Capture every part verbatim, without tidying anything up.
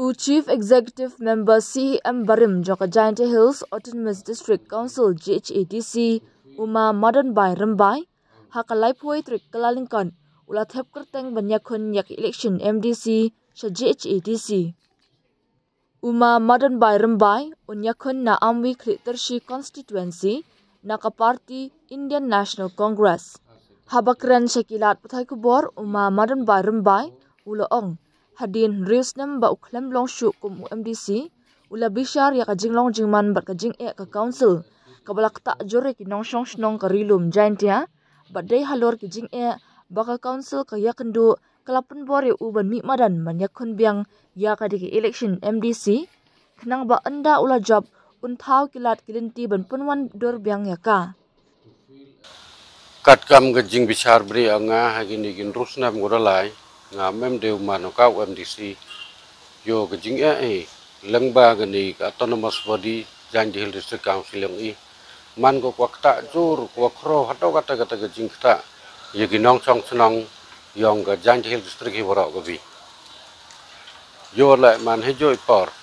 U Chief Executive Member C E M barim jong ka Jaintia Hills Autonomous District Council J H A D C, u Ma Madanbai Rymbai, ha ka laiphew tarik Kyllalyngkot, u la thep kyrteng ban ïakhun ïa ka election M D C sha J H A D C. U Ma Madanbai Rymbai un ïakhun na Amwi Khliehtyrshi constituency na ka party Indian National Congress. Haba kren sha ki lad pathai khubor, u Ma Madanbai Rymbai u la ong, hadien hynriew snem ba u khlem long shuh kum u M D C, u la bishar ïa ka jinglong jingman bad ka jingeh ka council, kaba la ktah jur ïa ki nongshong shnong ka Ri Lum Jaintia, bad dei halor ki jingeh ba ka council ka ïakynduh, ka la pynbor ïa u ban mih madan ban ïakhun biang ïa ka dei ka election M D C, khnang ba ynda u la jop, un thaw ki lad ki lynti ban pynwandur biang ïa ka. Katkam ka jingbishar bri ïa nga ha kine ki hynriew snem ba la lai, nga mem dei u man u ka u M D C. Ïoh ka jingeh i lyngba kane ka Autonomous Body Jaintia Hills District Council ïong i, man ko kwah ktah jur, kwah khro hato kata kata ka jingktah ïa ki nongshong shnong ïong ka Jaintia Hills District hi waroh ka wi. Ïoh leh man hi joi por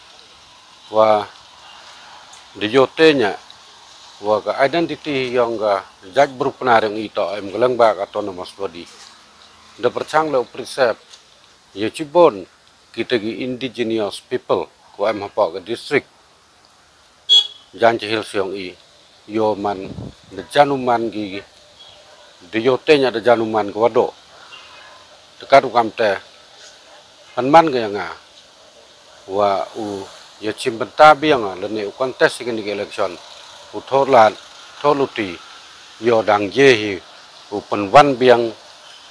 wa da ïoh tenya wa ka identity ïong ka jait bru Pnar ïong i to em ka lyngba ka Autonomous Body. Da pyrshang leh u precept ïa chibun kita ki indigenous people ko em hapoh ka district Jaintia Hills ïong i, ïoh man da jan u man ki, da ïoh tenya da jan u man ki wadoh. Te katto kam te, pynman ka ïa nga wa u ïa chim bynta biang lane u contest ïa kane ka election, u thoh lad, thoh luti, ïoh dang ïa hi u pynwan biang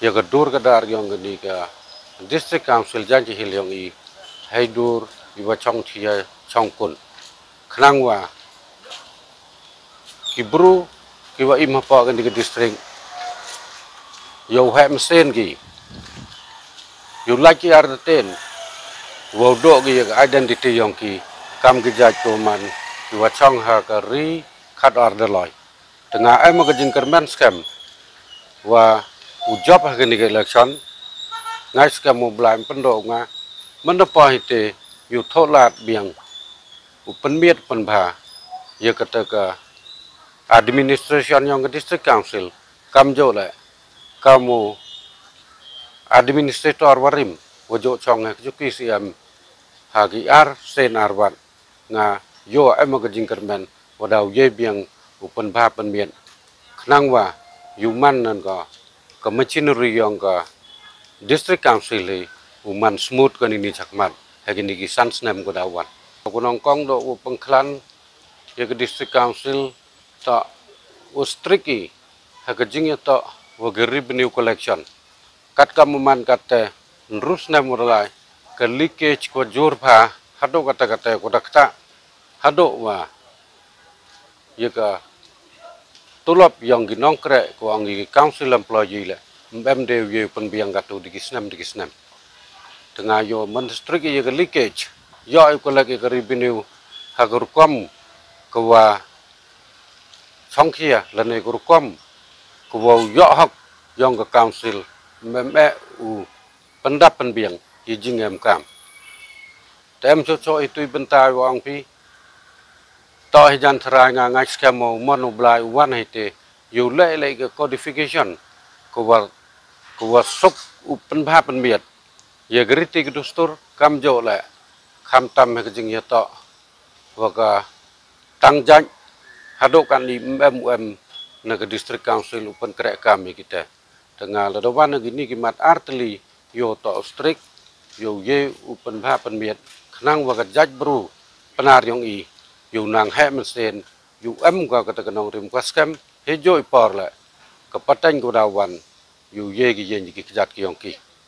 ïa ka dur ka dar ïong kane ka District Council Jaintia Hills ïong i, hei dur i wa chong thia chong kun. Khnang wa ki bru ki wa im hapoh kane ka district, ïoh heh mynsiem ki, ïoh lait ki ar ten, wa u doh ki ïa ka identity ïong ki, kam ki jait ko man ki wa chong ha ka ri khat ar daloi. Te nga ai ma ka jingkyrmen skhem wa u jop ha kane ka election, ngai skhem u Blai pyndoh nga, mynta pa hi te ïoh thoh lad biang u pynmiet pynbha ïa kata ka administration ïong ka District Council, kam jooh leh kam u administrator warim wa jooh chong ha ka juki C M ha ki ar sien ar wat. Nga ïoh ai ma ka jingkyrmen wa da u ïai biang u pynbha pynmiet, khnang wa ïoh man nan ka, ka machinery ïong ka District Council hi u man smooth kane ni chakmat ha kine ki san snem ko da wan. Ko nongkong doh u pynkhlan ïa ka District Council, ta u strict i ha ka jingïatoh wa ka revenue collection. Katkam u man katte, hynriew snem wa la lai, ka leakage ko jur bha, haduh kata kata ko da ktah haduh wa ïa ka tulop ïong ki nongkreh ko ong ïa ki council employee leh, em dei u ïa u pynbiang kato dei ki snem dei ki snem. Te nga ïoh man strict ïa ka leakage, ïoh ïa u collect ïa ka revenue ha ka rukom ka wa chongkhia lane ka rukom ka wa u ïoh hok ïong ka council, em eh u pyndap pynbiang ïa jingem kam. Te em choh choh itu i bynta wa ong phi, to hi jan tharai nga ngai skhem u mon u Blai u wan hi te ïa u leh leh ka codification ka wa, ka wa suk u pynbha pynmiet ïa ka riti ka dustur, kam jooh leh khamtam ha ka jingïatoh wa ka tang jait haduh katne em em u em na ka District Council u pynkreh kam ïa kita. Te nga lada wan ha kine ki mat ar tylli, ïoh toh strict, ïoh ïa u pynbha pynmiet, khnang wa ka jait bru Pnar ïong i ïoh nang heh mynsiem, ïoh em ka kata ka nongrim ka skhem, hi jooh i por leh ka pateng ka da wan, ïoh ïa ki ïeng ki kjat ki ïong ki.